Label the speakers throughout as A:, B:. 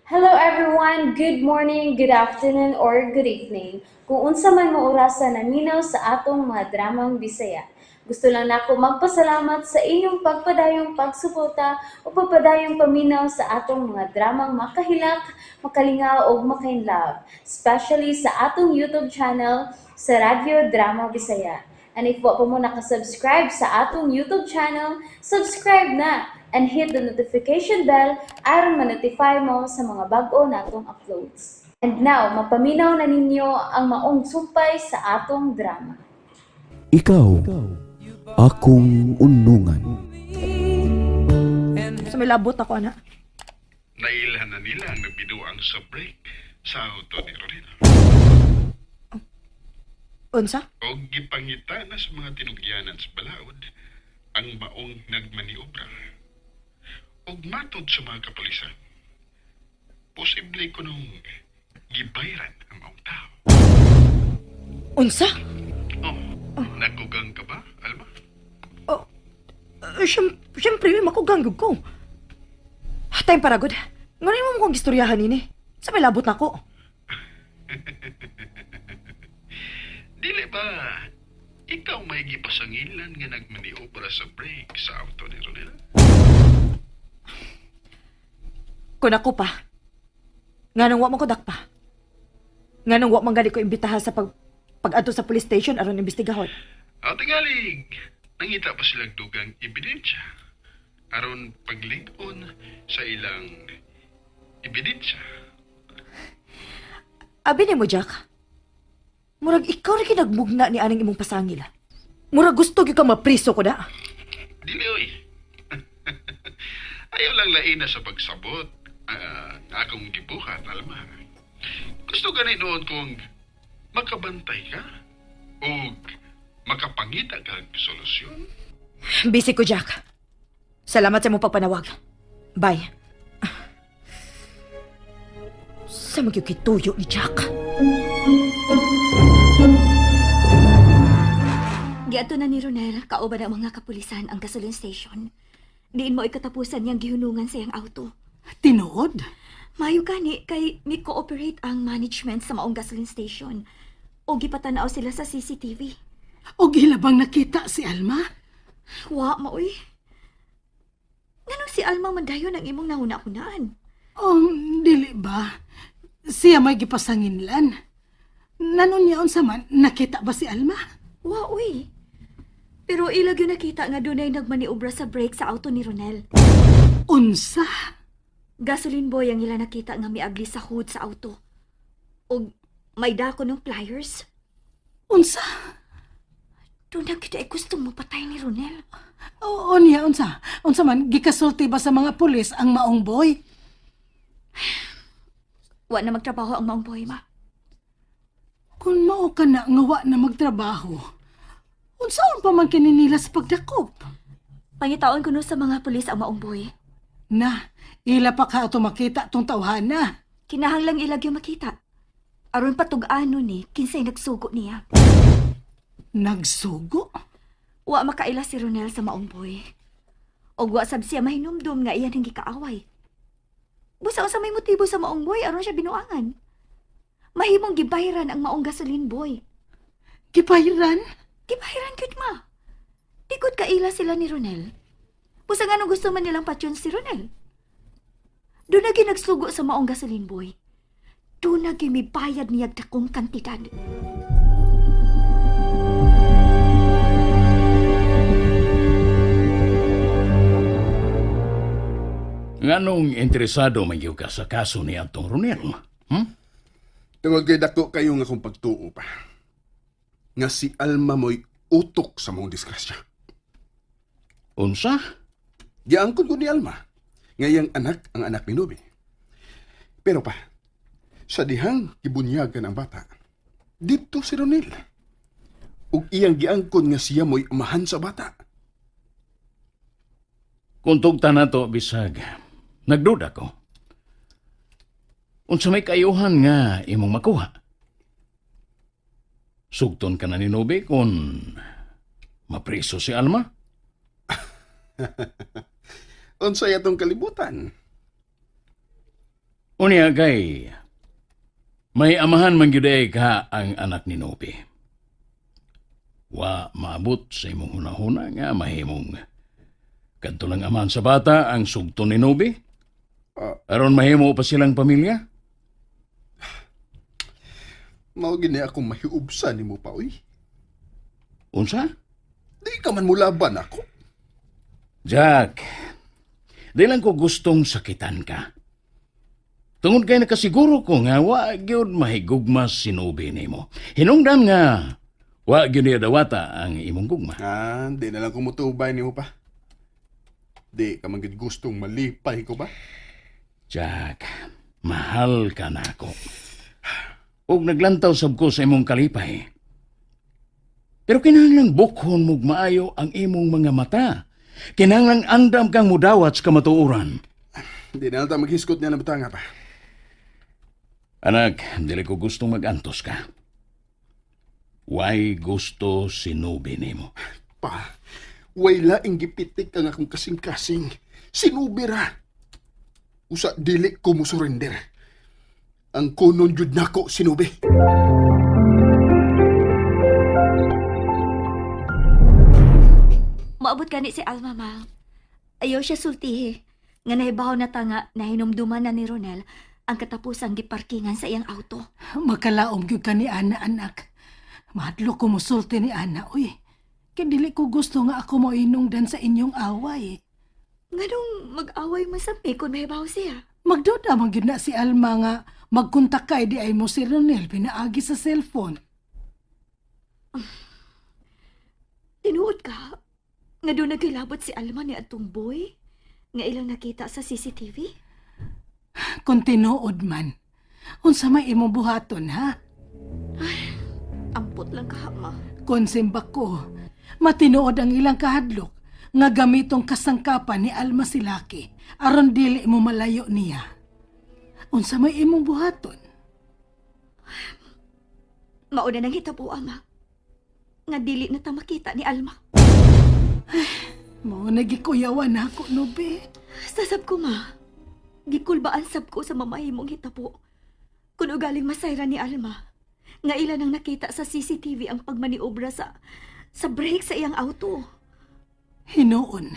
A: Hello everyone! Good morning, good afternoon, or good evening. Kung unsa man mo orasa naminaw sa atong mga dramang Bisaya. Gusto lang nako magpasalamat sa inyong pagpadayong pagsuporta o pagpadayong paminaw sa atong mga dramang makahilak, makalingaw ug makainlove, especially sa atong YouTube channel sa Radyo Drama Bisaya. And if wa pa mo nakasubscribe sa atong YouTube channel, subscribe na and hit the notification bell aron ma-notify mo sa mga bag-o natong uploads. And now, mapaminaw na ninyo ang maong sumpay sa atong drama.
B: Ikaw, akong unungan.
C: Sa may labot ako, anak.
D: Nailhan na nila ang nagbiduang sa brake sa auto ni Ronel.
C: Unsa?
D: O gipangita na sa mga tinugyanan sa balaod ang maong nagmaniobra. Og matod sa mga kapulisan, posible kunong gibayran ang maong tao.
C: Unsa?
D: Oh, nagkugang ka ba, Alma?
C: Oh, siyempre, makuganggog ko. Time paragod. Ngayon mo kong gistoryahan ini. Sa may labot na ko.
D: Dili ba ikaw may gipasangilan nga nagmaniobra sa brake sa auto ni Ronel?
C: Kung ako pa. Nganong wa man ko dakpa. Nganong wa man gali ko imbitahan sa pag-adto sa police station aron imbestigahon.
D: Aw tingalig, nangita pa silang dugang ebidensya aron paglig-on sa ilang ebidensya.
C: Abi ni mo, Jack. Murag ikaw ra nagmugna ni aning imong pasangil. Murag gusto gyud ka mapriso ko na.
D: Dili oy. Ayaw lang lain na sa pagsabot ang akong gibuhat, Alma. Gusto gani noon kung makabantay ka o makapangita kag solusyon.
C: Busy ko, Jack. Salamat sa imong pagpanawag. Bye. Sa magyukituyo ni Jack.
E: Giadto na ni Ronel, kauban ang mga kapulisan ang gasoline station. Diin mo ikatapusan niyang gihunungan sa iyang auto.
F: Tinuod?
E: Mayo gani kay mi-cooperate ang management sa maong gasoline station. O gipatanaw sila sa CCTV.
F: O gilabang nakita si Alma?
E: Wa maoy. Nganong si Alma man dayon ang imong nahuna-hunaan?
F: Dili ba? Siya may gipasanginlan. Nanon niya unsa man, nakita ba si Alma?
E: Wa uy. Pero ilag yun nakita nga dunay nagmaniobra sa brake sa auto ni Ronel.
F: Unsa?
E: Gasoline boy ang ila nakita nga miabli sa hood sa auto. Og may dako ng pliers.
F: Unsa?
E: Doon na kita ay gusto mo patay ni Ronel.
F: Oo niya, unsa? Unsa man, gikasulti ba sa mga pulis ang maong boy?
E: Wa na magtrabaho ang maong boy, ma.
F: Kung mao ka na nga wa na magtrabaho, unsaon pa man kini nila sa pagdakop?
E: Pangitaon ko no sa mga pulis ang maong boy.
F: Na, ila pa ka ato makita tong tawhana.
E: Kinahanglang ilag yung makita. Aron patug-ano ni, kinsay nagsugo niya.
F: Nagsugo?
E: Wa makaila si Ronel sa maong boy. Og wa sab siya mahinumdum nga iyan ang gikaaway. Busa unsa may motibo sa maong boy aron siya binuangan. Mahimong gibayran ang maong gasoline boy.
F: Gibayran?
E: Gibayran gyud ma. Tikod kaila sila ni Ronel. Busa nga nung gusto man nilang patyon si Ronel. Doon na nagsugo sa maong gasoline boy. Doon na mibayad niyag dakong kantidad.
G: Nganong interesado man gyud ka sa kaso ni Antong Ronel?
D: Tungod kay dako kayo nga akong pagtuo pa. Nga si Alma mo'y utok sa mong disgrasya.
G: Unsa?
D: Giangkon ko ni Alma. Ngayang anak ang anak ni Nobi. Pero pa, sa dihang gibunyagan ang bata, dito si Ronel. Ug iyang giangkon nga siya mo'y amahan sa bata.
G: Kung tugta na to, bisag, nagduda ko. Unsa may kayuhan nga imong makuha? Sugton ka na ni Nobi kung mapriso si Alma?
D: Unsay atong kalibutan?
G: Unya kay may amahan man gyud ay ka ang anak ni Nobi. Wa maabot sa imong hunahuna nga mahimong kadto lang amahan sa bata ang sugto ni Nobi.
D: Ah.
G: Aron mahimo pa silang pamilya.
D: Mao gini akong mahiubsa nimo pa, uy.
G: Unsa?
D: Di ka man mulaban ako.
G: Jack, di lang ko gustong sakitan ka. Tungod kay nakasiguro ko nga wa gyud mahigugma si Nobi nimo. Hinungdan nga wa gyud niya dawata ang imong gugma.
D: Ah, di na lang kumutubay nimo pa. Di ka man gid gustong malipay ko ba?
G: Jack, mahal ka na ako. Ug naglantaw sab ko sa imong kalipay. Pero kinahanglang bukhon mog maayo ang imong mga mata. Kinahanglang andam kang mudawat sa kamatuoran.
D: Di na lang ta maghiskot niya ng butanga pa.
G: Anak, dili ko gustong magantos ka. Why gusto sinubi nimo?
D: Pa, way laing gipitik ang akong kasing-kasing. Sinubira. Usa dili ko musurrender. Ang kunon jud nako sinubi.
E: Maabot gani si Alma, ma. Ayaw siya sultihi. Nga nahibaw na ta nga nahinumduman na ni Ronel ang katapusang giparkingan sa iyang auto.
F: Makalaom gyud ka ni Ana, anak. Mahadlok ko musulti ni Ana, uy. Kay dili ko gusto nga ako moinungdan sa inyong away.
E: Nganong mag-away man sa mi kung mahibaw siya.
F: Magduda man gyud na si Alma nga magkontak kay di ay mo si Ronel pinaagi sa cellphone.
E: Tinuod ka nga doon nagkilabot si Alma ni atong boy nga ilang nakita sa CCTV?
F: Kung tinuod man, unsa may imong buhaton ha?
E: Ampot lang ka, ma.
F: Kung simbak ko, matinuod ang ilang kahadlok nga gamitong kasangkapan ni Alma si Laki aron dili mo malayo niya. Unsa may imong buhaton?
E: Mauna nang hitabo, ama. Nga dili na ta makita ni Alma.
F: Mao nagikuyawan ako no be.
E: Sasab ko, ma. Gikulbaan sab ko sa mamahimong hitabo. Kung ugaling masayra ni Alma, nga ilan ang nakita sa CCTV ang pagmaniobra sa brake sa iyang auto.
F: Hinuon.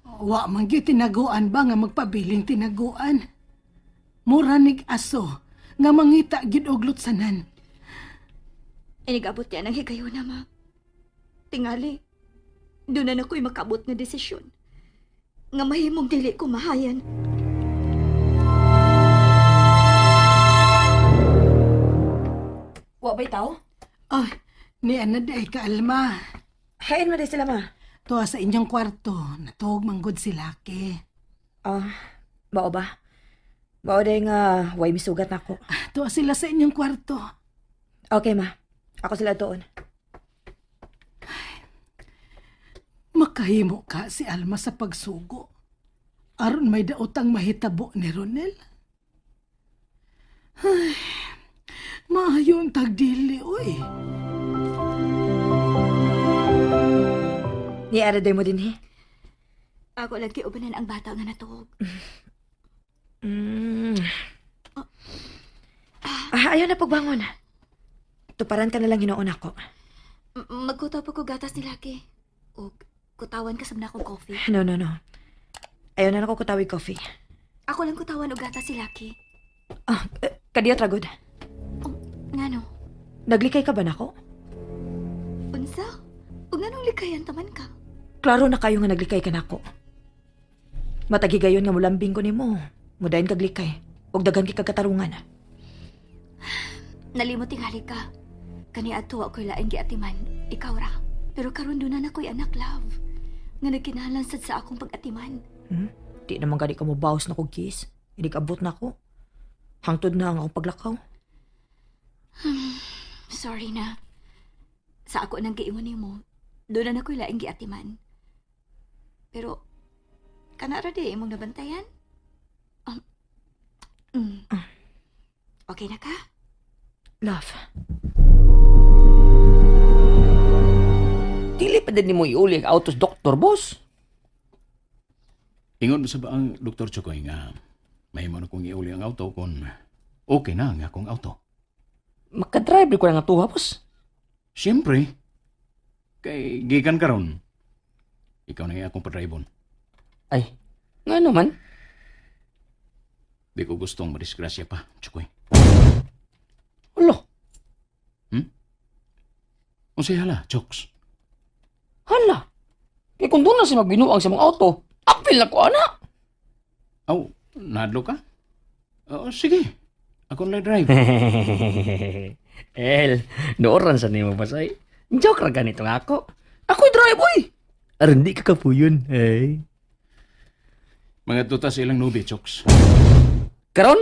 F: Wa man gyud tinaguan ba nga magpabiling tinaguan. Mura nig aso nga mangita gyud og lutsanan.
E: Inigabot niya ng higayona, ma. Tingali, doon na ako'y makabot nga desisyon. Nga mahimong dili ko mahayan.
C: Wa ba'y tao?
F: Ay, ni ana day ka Alma.
C: Hain man day sila, ma.
F: Tuwa sa inyong kwarto, natuog manggod si Laki.
C: Ah, mao ba? Mao day nga way misugat nako.
F: Tuwa sila sa inyong kwarto.
C: Okay, ma. Ako sila doon.
F: Makahimo ka si Alma sa pagsugo. Aron may daotang mahitabo ni Ronel. Ay, maayo ang tagdili, oy.
C: Ni ara day mo din, he.
E: Ako lang kiubanan ang bata nga natuog.
C: Ah, ayaw na pagbangon. Tuparan ka na lang hinoon ako.
E: Magkutaw pa ko gatas ni Laki. O kutawan ka sa na akong coffee.
C: No, no, no. Ayaw na ako kutawig coffee.
E: Ako lang kutawan og gatas si Laki.
C: Ah, eh, kadiyot ragod.
E: Oh, ngano?
C: Naglikay ka ba nako?
E: Unsa? Ug nganong likayan taman ka?
C: Klaro na kayo nga naglikay ka nako. Matagigayon nga mulambing ko nimo. Mudayon kag likay. Ug daghan kay kagkatarungan.
E: Nalimot tingali ka. Kani adto wa ko'y laing giatiman. Ikaw ra. Pero karon doon na ko'y anak, love. Nga nagkinahanglan sad sa akong pag-atiman.
C: Hmm? Di naman gani ka mo bawas na kog kiss. Inig-abot na ko. Hangtod na ang akong paglakaw.
E: Sorry na. Sa ako nang giingon nimo, doon na ko'y laing giatiman. Pero kana ra di imong nabantayan? Okay na ka?
C: Love.
H: Dili pa din nimo iuli ang autos doktor, boss.
G: Ingon sa ba ang Dr. Chokoy nga Mahimo na kong iuli ang auto kung okay na ang akong auto.
H: Makadrive di ko na nga tuha, boss.
G: Siyempre, kay gikan karon. Ikaw na yung akong padribon.
H: Ay, nga naman.
G: Di ko gustong madisgrasya pa, Chukoy.
H: Hala,
G: Unsay hala, Choks?
H: hala. Kay kung doon na siya magbinuang sa mga auto, apil na ko, ana.
G: Aw, nahadlo ka? Oo, sige. Ako na drive.
H: El, nooran sa nimo boss ay. Joke ra ganito nga ako. Ako'y drive, oy. Aron di ka kapuyon, eh.
G: Mga tuta sa ilang nubi, Choks.
H: Karon?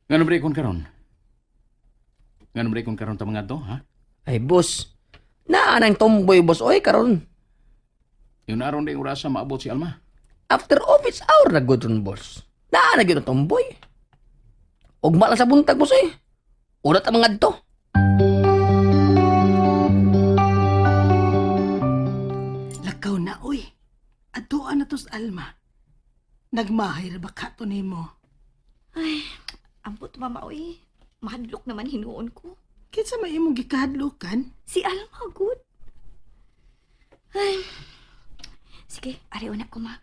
G: Nga ba ikon karon? Nga ba ikon karon ta mga to, ha?
H: Ay, boss. Naa nang tomboy, boss, oy, karon.
G: Yung naroon na yung orasa maabot si Alma.
H: After office hour na good ron, boss. Naa na gyud ang tomboy. Ugma lang sa buntag, boss, oy. Una ta mga adto.
F: Lakaw na, uy. Atuan na to sa Alma. Nagmahay ra ba ka to nimo?
E: Ay, ambot mama oy. Mahadlok naman hinuon ko.
F: Kinsa may imong gikahadlokan?
E: Si Alma good. Ay. Sige, ari una ko ma.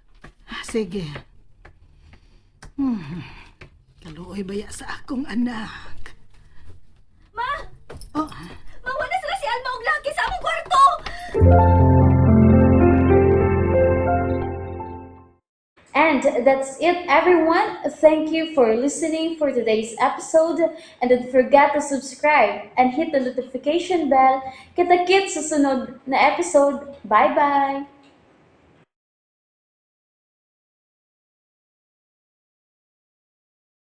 F: Ah, sige. Kaluoy baya sa akong anak.
E: Ma!
F: Oh,
E: Ma, wala sila si Alma og laki sa among kwarto.
A: And that's it, everyone. Thank you for listening for today's episode. And don't forget to subscribe and hit the notification bell. Kita-kits sa sunod na episode. Bye-bye!